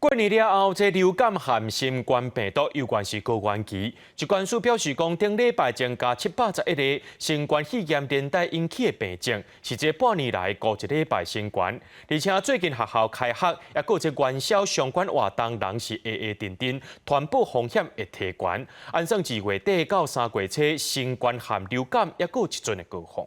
過年了後，這流感和新冠病毒猶原是高原期。疾管署表示講，頂禮拜增加711個新冠肺炎連帶引起的病症，是這半年來過一禮拜新懸。而且最近學校開學，抑閣有這元宵相關活動，人是會會陣陣，傳播風險會提懸。按算2月底到3月初，新冠和流感抑閣有一陣的高峰。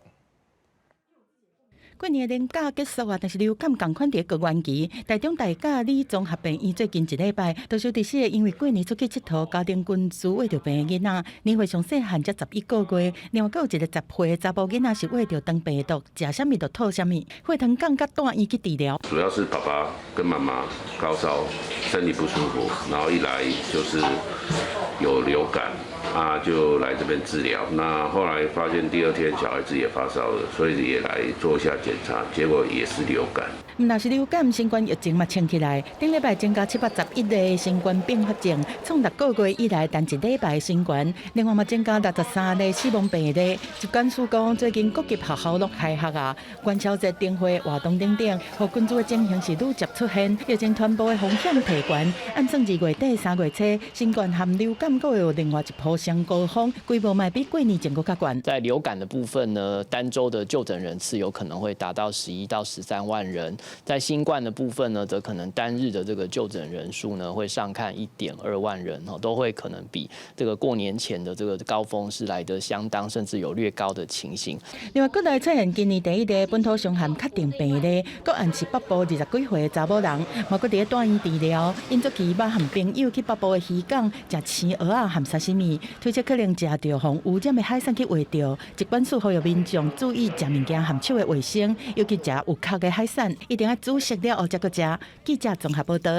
過年連假結束啊，但是流感仝款佇高原期。台中大甲里綜合病院最近一禮拜，都收著四个因為過年出去𨑨迌，家庭群聚穢著病的囡仔，年歲上細漢才11個月。另外，閣有一個10歲查埔囡仔是穢著腸病毒，食啥物就吐啥物，血糖降甲帶院去治療。主要是爸爸跟媽媽高燒，身體不舒服，然後一來就是有流感。啊，就來這邊治療。那後來發現第二天小孩子也發燒了，所以也來做一下檢查，結果也是流感。毋但是流感，新冠疫情嘛衝起來。頂禮拜增加711例新冠併發症，創6個月以來單一禮拜新懸。另外嘛增加63例死亡病例。疾管署講，最近各級學校攏開學啊，元宵節燈會活動等等，予群聚的情形是愈捷出現，疫情傳播的風險提懸。按算2月底3月初，新冠和流感閣會有另外一波雙高峰，規模嘛比過年前閣較懸。在流感的部分呢，單週的就診人次有可能會達到11到13萬人。在新冠的部分呢，則可能單日的這個就診人數呢，會上看1.2萬人哦，都會可能比這個過年前的這個高峰是來得相當，甚至有略高的情形。另外，國內出現今年第一例本土傷寒確定病例，閣案是北部20幾歲的查某人，嘛閣佇咧住院治療。𪜶早期捌和朋友去北部的漁港食生蚵仔和沙西米，推測可能食著予污染的海產去穢著。疾管署呼籲民眾注意食物件和手的衛生，尤其食有殼的海產，一定愛煮熟了後才閣食。記者綜合報道。